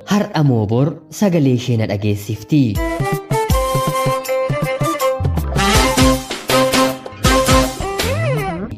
Har'a moo bor sagalee ishee na dhageessifti.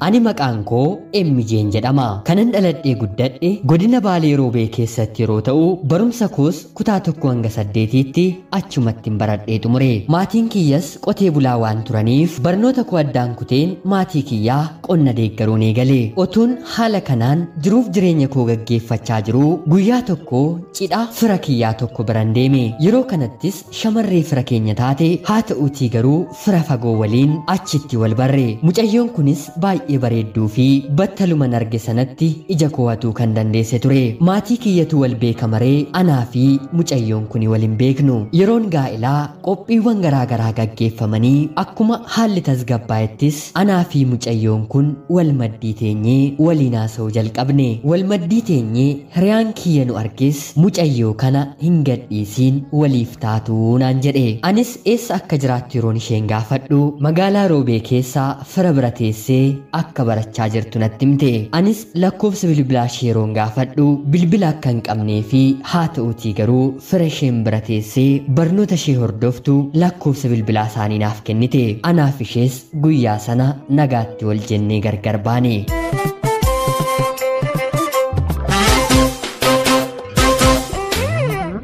Ani maqaan koo Emmijeen jedhama. Kanan dhaladhee guddadhe godina Baalee Roobee keessatti yeroo ta'u, barumsa koos kutaa 1 hanga 8tti achumatti baradhee xumure. Maatiin kiyyas qotee bulaa waan turaniif barnoota koo addaan kuteen maatii kiyyaa qonna deeggaruun eegale. Otuun haala kanaan jiruuf jireenya koo gaggeeffachaa jiruu guyyaa tokko cidha fira kiyyaa tokko biran deeme. Yeroo kanattis shamarree fira keenya taate haa ta'uutii garuu fira fagoo waliin achitti wal barre. Mucayyoon kunis baay'ee bareedduu fi battaluman arge sanatti ija koo hatuu kan dandeesse ture. Maatii kiyyatu wal beeka maree anaa fi mucayyoon kuni wal hin beeknu. Yeroon gaa'elaa qophiiwwan garaa garaa gaggeeffamanii akkuma haalli tasgabbaa'ettis anaa fi mucayyoon kun wal maddii teenyee waliin haasa'uu jalqabne. Wal maddii teenyee hiriyaan kiyya nu arges mucayyoo kana hin gadhiisiin waliif taatuu naan jedhe. Anis eessa akka jiraattu yeroon isheen gaafadhu magaalaa Roobee keessa fira bira teessee akka barachaa jirtu natti himte. Anis lakkoofsa bilbilaa ishee yeroon gaafadhu bilbila akka hin qabnee fi haa ta'uutii garuu fira isheen bira teessee barnoota ishee hordoftu lakkoofsa bilbilaa isaanii naaf kennite. Anaaf ishees guyyaa sana nagaatti wal jennee gargar baane.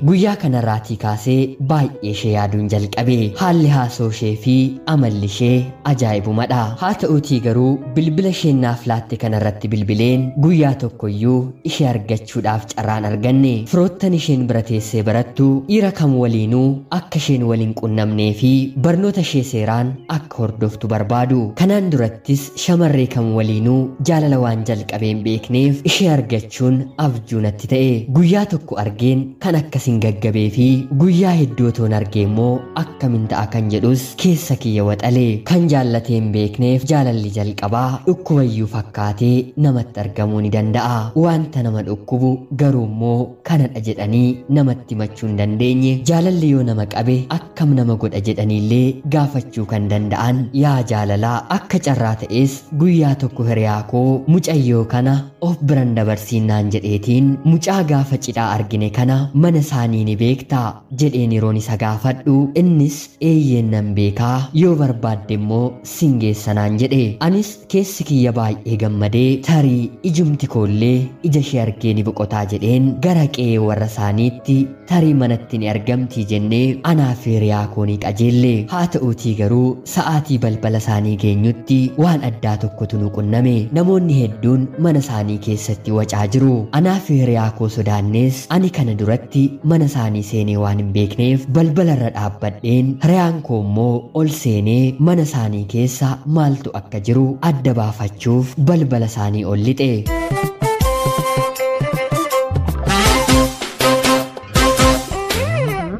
Guyyaa kanarraatii kaasee baay'ee ishee yaaduun jalqabe. Haalli haasoo ishee fi amalli ishee ajaa'ibumadha. Haa ta'uutii garuu bilbila isheen naaf laatte kanarratti bilbileen guyyaa tokkoyyuu ishee argachuudhaaf carraan arganne. Firoottan isheen bira teessee barattu dhiira kam waliinuu akka isheen waliin qunnamnee fi barnoota ishee seeraan akka hordoftu barbaadu. Kanaan durattis shamarree kam waliinuu jaalala waan jalqabeen beekneef ishee argachuun abjuu natti ta'e. Guyyaa tokko argeen kan akkasin gaggabee fi guyyaa hedduu otoon argee immoo akkamin ta'a kan jedhus keessa kiyya waxalee. Kan jaallatee hin beekneef jaalalli jalqabaa dhukkubayyuu fakkaatee namatti argamuu ni danda'a. Wanta nama dhukkubu garuu immoo kanadha jedhanii namatti himachuu hin dandeenye. Jaalalli yoo nama qabe akkam nama godha jedhaniillee gaafachuu kan danda'an yaa jaalalaa. Akka carraa ta'es guyyaa tokko hiriyaa koo mucayyoo kana of biran dabarsiinnaan jedheetiin mucaa gaafa cidhaa argine kana mana isaanii ni beektaa jedheen yeroon isa gaafadhu innis eeyyeen nan beekaa yoo barbaadde immoo sin geessanaan jedhe. Anis keessi kiyya baay'ee gammadee tarii ijumti koollee ija ishee argee ni boqotaa jedheen gara qe'ee warra isaaniitti tarii manatti ni argamtii jennee anaa fi hiriyaa koo ni qajeelle. Haa ta'uutii garuu sa'aatii balbala isaanii geenyutti waan addaa tokkotu nu qunname. Namoonni hedduun mana isaanii keessatti wacaa jiru. Anaa fi hiriyaa koo sodaannes ani kana duratti mana isaanii seenee waan hin beekneef balbalarra dhaabbadheen hiriyaan koo immoo ol seenee mana isaanii keessa maaltu akka jiru adda baafachuuf balbala isaanii ol lixe.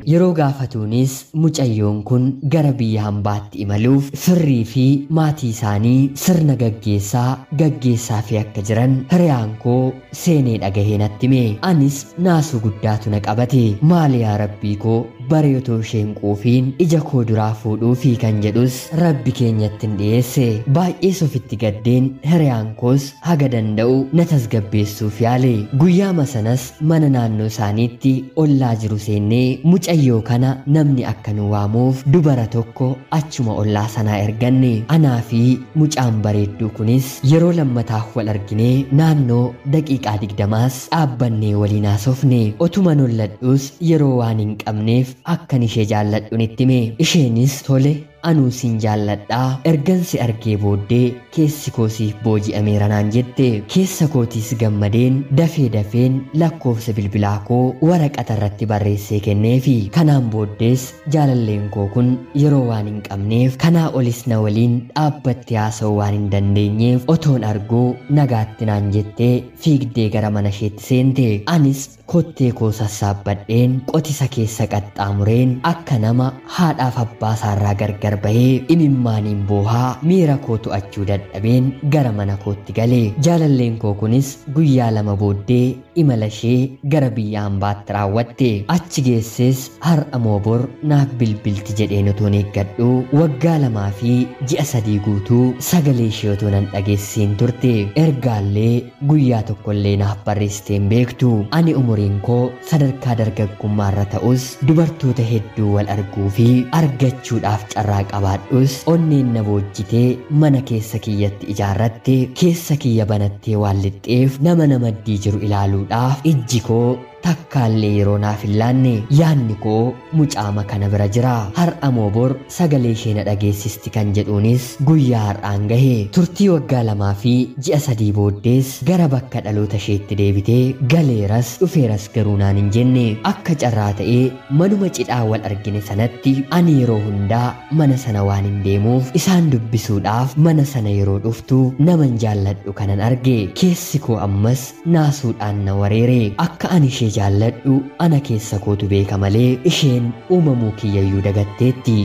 Yeroo gaafatuunis mucayyoon kun gara biyya hambaatti imaluuf firrii fi maatii isaanii sirna gaggeessaa fi akka jiran hiriyaan koo seenee dhagahee natti hime. Anis naasuu guddaatu na qabate. Maali yaa rabbii koo bare otoo isheen quufiin ija koo duraa fuudhuufi kan jedhus rabbi keenyatti hin dhiyeesse. Baay'ees ofitti gaddeen hiriyaan koos haga danda'u na tasgabbeessuuf yaale. Guyyaama sanas mana naannoo isaaniitti ollaa jiru seennee mucayyoo kana namni akka nu waamuuf dubara tokko achuma ollaa sanaa erganne. Anaa fi mucaan bareedduu kunis yeroo lammataaf wal arginee naannoo daqiiqaa 20 dhaabbannee waliin haasofne. Otuma nolladhuus yeroo waan hin qabneef akkan ishee jaalladhuun itti hime. Isheenis tole anuu sin jaalladhaa ergansi argee booddee keessi koo siif booji'ameera naan jette. Keessa kootiis gammadeen dafee dafeen lakkoofsa bilbilaa koo waraqata irratti barreessee kenneefi. Kanaan booddees jaalalleen koo kun yeroo waan hin qabneef kanaa olis na waliin dhaabbattee haasa'uu waan hin dandeenyeef otoon arguu nagaatti naan jettee fiigdee gara mana isheetti seente. Anis kottee koo sassaabbadheen qotisa keessa qaxxaamureen akka nama haadhaaf abbaa isaarraa gargar bahee imimmaaniin boohaa miira koo to'achuu dadhabeen gara mana kootti gale. Jaalalleen koo kunis guyyaa 2 booddee imala ishee gara biyya hambaatti raawwatte. Achi geesses har'a moo bor naaf bilbilti jedheen otoon eeggadhu waggaa 2 fi ji'a 3 guutuu sagalee ishee otoo nan dhageessiin turte. Ergaallee guyyaa tokkollee naaf barreessiteen beektu. Ani umuriin koo sadarkaa dargaggummaarra ta'us dubartoota hedduu wal arguu fi argachuudhaaf carraa qabaadhus onneen na boojjitee mana keessa kiyyatti ijaarratte keessa kiyya banattee waan lixxeef nama namaddii jiru ilaaluudhaaf ijji koo takkaallee yeroo naaf hin laanne. Yaanni koo mucaama kana bira jira. Har'a moo bor sagalee ishee na dhageessisti kan jedhuunis guyyaa har'aan gahe. Turtii waggaa 2 fi ji'a 3 booddees gara bakka dhaloota isheetti deebitee galeeras dhufeeras garuu naan hin jenne. Akka carraa ta'ee manuma cidhaa wal argine sanatti ani yeroo hundaa mana sana waan hin deemuuf isaan dubbisuudhaaf mana sana yeroo dhuftu naman jaalladhu kanan arge. Keessi koo ammas naasuudhaan na wareere. Akka ani ishee jaalladhu ana keessa kootu beeka malee isheen uumamuu kiyyayyuu dagatteetti.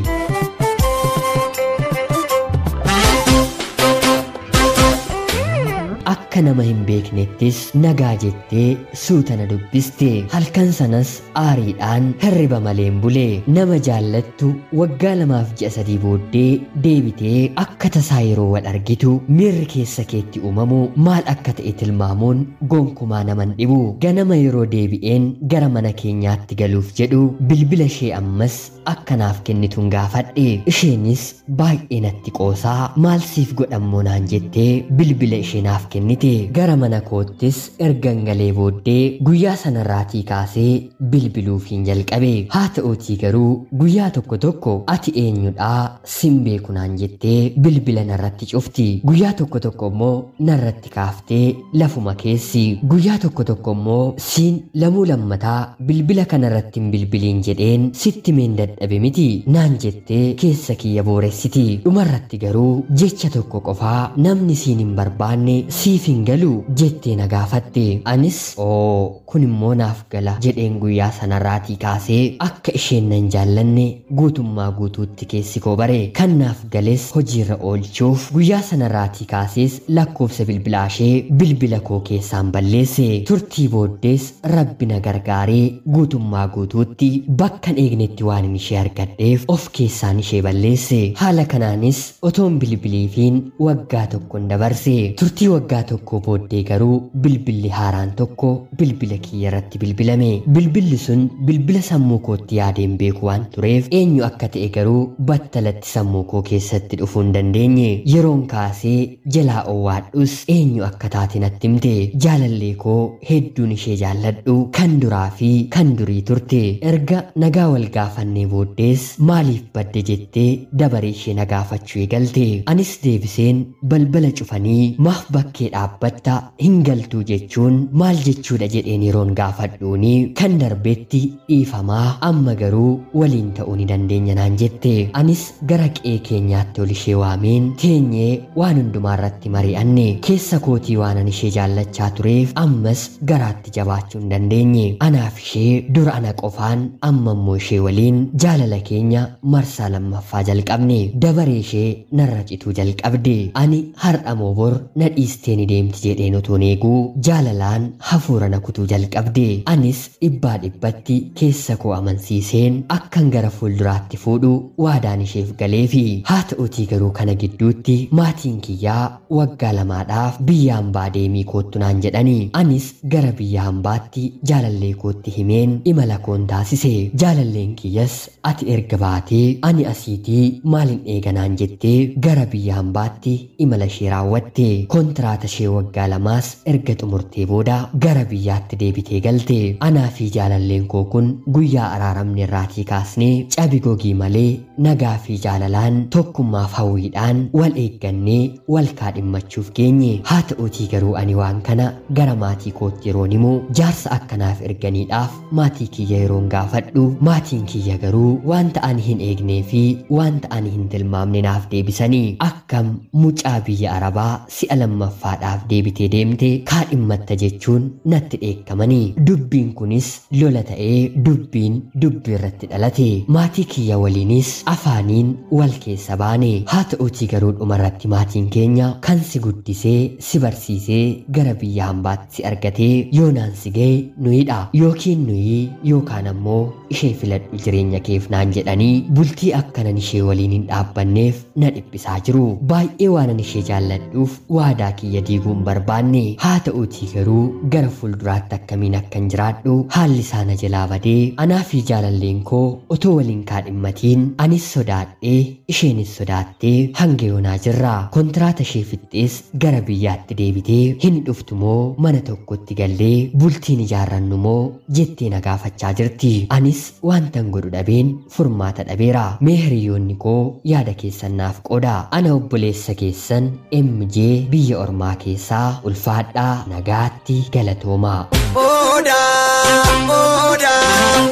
Akka nama hin beeknettis nagaa jettee suuta na dubbiste. Halkan sanas aariidhaan hirriba maleen bule. Nama jaallattu waggaa 2 fi ji'a 3 booddee deebitee akka tasaa yeroo wal argitu miirri keessa keetti uumamu maal akka ta'e tilmaamuun gonkumaa naman dhibu. Ganama yeroo deebi'een gara mana keenyaatti galuuf jedhu bilbila ishee ammas akka naaf kennituun gaafadhe. Isheenis baay'ee natti qoosaa maal siif godhammoo naan jettee bilbila ishee naaf kennite. Gara mana koottis ergan galee booddee guyyaa sanarraatii kaasee bilbiluufiin jalqabe. Haa ta'uutii garuu guyyaa tokko tokko ati eenyudhaa sin beeku naan jettee bilbila narratti cufti. Guyyaa tokko tokko immoo narratti kaaftee lafuma keessi. Guyyaa tokko tokko immoo siin lamuu lammataa bilbila kanarratti hin bilbiliin jedheen sitti meen dadhabe miti naan jettee keessa kiyya booressiti. Dhumarratti garuu jecha tokko qofaa namni siin hin barbaanne siif hin galu jettee na gaafatte. Anis oo kun immoo naaf gala jedheen guyyaa sanarraatii kaasee akka isheen nan jaallanne guutummaa guutuutti keessi koo bare. Kan naaf gales hojiirra oolchuuf guyyaa sanarraatii kaasees lakkoofsa bilbilaa ishee bilbila koo keessaan balleesse. Turtii booddees rabbi na gargaaree guutummaa guutuutti bakkan eegnetti waan ishee argadheef of keessaan ishee balleesse. Haala kanaanis otoon bilbiliifiin waggaa tokkoon dabarse. Turtii waggaa tokko booddee garuu bilbilli haaraan tokko bilbila kiyya irratti bilbilame. Bilbilli sun bilbila sammuu kootti yaadeen beeku waan tureef eenyu akka ta'e garuu battalatti sammuu koo keessatti dhufuu hin dandeenye. Yeroon kaasee jalaa owwaadhus eenyu akka taate natti himte. Jaalallee koo hedduun ishee jaalladhu kan duraa fi kan durii turte. Erga nagaa wal gaafannee booddees maaliif badde jettee dabaree ishee na gaafachuu eegalte. Anis deebiseen balbala cufanii maaf bakkee dhaabbatta hin galtuu jechuun maal jechuudha jedheen yeroon gaafadhuuni kan darbetti dhiifamaa amma garuu waliin ta'uu ni dandeenya naan jette. Anis gara qe'ee keenyaatti ol ishee waameen teenyee waan hundumaa irratti mari'anne. Keessa kootii waan ani ishee jaallachaa tureef ammas garaatti jabaachuu hin dandeenye. Anaaf ishee dura ana qofaan amma immoo ishee waliin jaalala keenya marsaa lammaffaa jalqabne. Dabaree ishee narra cituu jalqabde. Ani har'a moo bor na dhiistee ni deemti jedheen otoon eeguu jaalalaan hafuura na kutuu jalqabde. Anis dhibbaa dhibbatti keessa koo amansiiseen akkan gara fuulduraatti fuudhu waadaan isheef galeefi. Haa ta'uutii garuu kana gidduutti maatiin kiyyaa waggaa 2dhaaf biyya hambaa deemii koottu naan jedhani. Anis gara biyya hambaatti jaalallee kootti himeen imala koon taasise. Jaalalleen kiyyas ati erga baatee ani asiitii maalin eega naan jettee gara biyya hambaatti imala ishee raawwatte. Kontiraata ishee waggaa 2s erga xumurtee booda gara biyyaatti deebitee galte. Anaa fi jaalalleen koo kun guyyaa araaramne irraatii kaasnee cabi gogii malee nagaa fi jaalalaan tokkummaaf hawwiidhaan wal eeggannee wal kaadhimmachuuf geenye. Haa ta'uutii garuu ani waan kana gara maatii kootti yeroon himu jaarsa akkanaaf erganiidhaaf maatii kiyya yeroon gaafadhu maatiin kiyya garuu wanta ani hin eegnee fi wanta ani hin tilmaamne naaf deebisanii. Akkam mucaa biyya Arabaa si'a lammaffaadhaaf kontiraataaf deebitee deemte kaadhimmatta jechuun natti dheekkamanii. Dubbiin kunis lola ta'ee dubbiin dubbii irratti dhalate. Maatii kiyya waliinis afaaniin wal keessa baane. Haa ta'uutii garuu dhumarratti maatiin keenya kan si guddisee si barsiisee gara biyya hambaatti si argatee yoonaan si ga'e nuyidha. Yookiin nuyi yookaan ammoo ishee filadhu jireenya keef naan jedhanii bultii akkanan ishee waliin hin dhaabbanneef na dhiphisaa jiru. Baay'ee waanan ishee jaalladhuuf waadaa kiyya diiguu hin barbaanne. Haa ta'uutii garuu gara fuulduraatti akkamiin akkan jiraadhu haalli isaa na jalaa badee anaa fi jaalalleen koo otoo waliin kaadhimmatiin anis sodaadhee isheenis sodaattee hanga yoonaa jirra. Kontiraata ishee fixxees gara biyyaatti deebitee hin dhuftu moo mana tokkotti gallee bultiin ijaarrannu moo jettee na gaafachaa jirti. Anis wantan godhu dhabeen furmaata dhabeera. Mee hiriyoonni koo yaada keessan naaf qooda. Ana obboleessa keessan MJ biyya ormaa keessaa ulfaadhaa nagaatti galatoomaa. Odaa, odaa,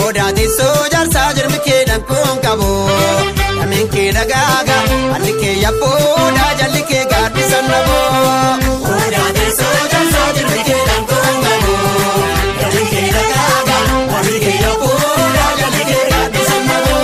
odaa teessoo jaarsaa jirmi kee dhankuun qabu. Lameen kee dhagaaga, halli kee yabboodha, jalli kee gaaddisa naboo. Odaa teessoo jaarsaa jirmi kee dhankuun qabu. Lameen kee dhagaaga, halli kee yabboodha, jalli kee gaaddisa naboo.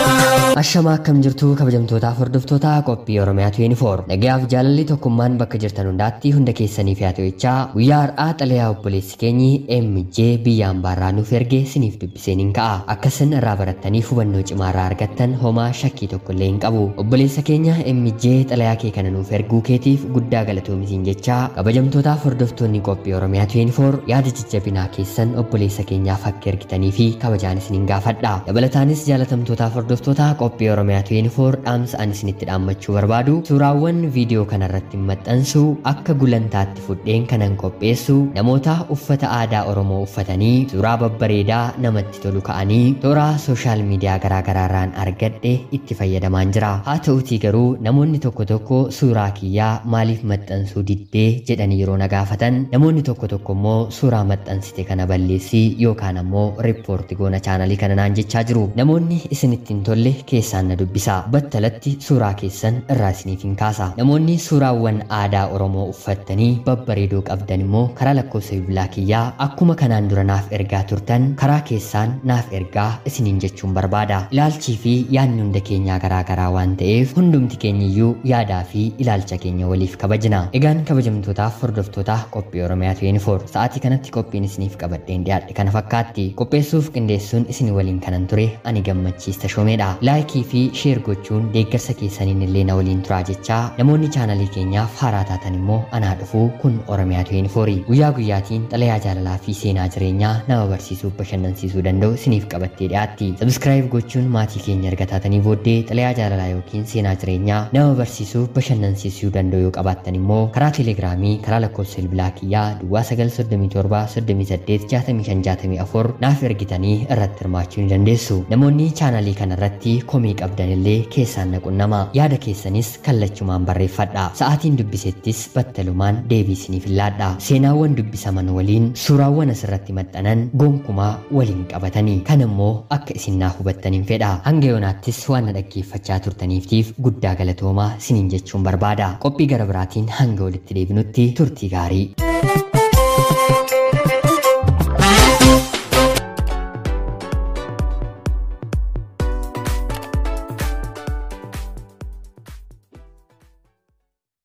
Ashamaa akkam jirtu kabajamtootaaf hordoftoota qophii Oromiyaa 24. Nagayaaf jaalalli tokkummaan bakka jirtan hundaatti hunda keessaniif haa ta'u guyyaa har'aa xalayaa obboleessi keenyi MJ biyya ambaarraa nuuf erge siniif dubbiseen hin ka'a. Akkasin irraa barattaniif hubannoo cimaa irraa argattan homaa shakkii tokko illee hin qabu. Obboleessa keenya MJ xalayaa kee kana nuuf erguu keetiif guddaa galatoomisiin jechaa kabajamtootaaf hordoftoonni qophii Oromiyaa 24 yaada jajjabinaa keessan obboleessa keenyaaf akka ergitanii fi kabajaan isinin gaafadha. Dabalataanis jaalatamtootaaf hordoftoota qophii Oromiyaa 24 dhaamsa ani isinitti dhaammachuu barbaadu suuraawwan viidiyoo kanarratti maxxansu akka gulantaatti fudheen kanan qopheessu namoota uffata aadaa Oromoo uffatanii suuraa babbareedaa namatti tolu ka'anii toora sooshaal miidiyaa garaagaraarraan argadhe itti fayyadamaan jira. Haa ta'utii garuu namoonni tokko tokko suuraa kiyyaa maaliif maxxansuu diddee jedhanii yeroo na gaafatan namoonni tokko tokko immoo suuraa maxxansite kana balleessii yookaan ammoo riippoorti goona chaanalii kana naan jechaa jiru. Namoonni isinitti hin tolle keessaan na dubbisa. Battalatti suuraa keessan irraa isiniif hin kaasa. Namoonni suuraawwan aadaa Oromoo uffattanii babbareedoo qabdan immoo karaa lakkoofsa bilbilaa kiyyaa akkuma kanaan dura naaf ergaa turtan karaa keessaan naaf ergaa isiniin jechuun barbaada. Ilaalchii fi yaadni hunda keenyaa garaa garaa waan ta'eef hundumti keenyiyyuu yaadaa fi ilaalcha keenya waliif kabajna. Egaan kabajamtootaaf hordoftoota qophii Oromiyaa 24 sa'aatii kanatti qophiin isiniif qabadheen dhiyaadhe kana fakkaatti. Qopheessuuf qindeessuun isin waliin kanan ture ani Gammachiis Tashoomeedha. Laayikii fi sheer gochuun deeggarsa keessaniin illee na waliin turaa jechaa namoonni chaanalii keenyaaf haaraa taatan immoo anaa dhufuu kun Oromiyaa 24 guyyaa guyyaatiin xalayaa jaalalaa fi seenaa jireenyaa nama barsiisuuf bashannansiisuu danda'u isiniif qabattee dhiyaatti. Sabskiraayib gochuun maatii keenya erga taatanii booddee xalayaa jaalalaa yookiin seenaa jireenyaa nama barsiisuuf bashannansiisuu danda'u yoo qabaattan immoo karaa teelegiraamii karaa lakkoofsa bilbilaa kiyyaa duwwaa 937 38 65 64 naaf ergitanii irratti hirmaachuu ni dandeessu. Namoonni chaanalii kanarratti komii qabdan illee keessaan na qunnama. Yaada keessanis kallachumaan barreeffadha. Sa'aatiin dubbisettis battalumaan deebii isiniif laadha. Seenaawwan dubbisaman waliin suuraawwan asirratti maxxanan gonkumaa waliin qabatanii. Kan immoo akka isin naaf hubattaniin fedha. Hanga yoonaattis waan na dhaggeeffachaa turtaniiftiif guddaa galatoomaa isiniin jechuun barbaada. Qophii gara biraatiin hanga walitti deebinutti turtii gaarii.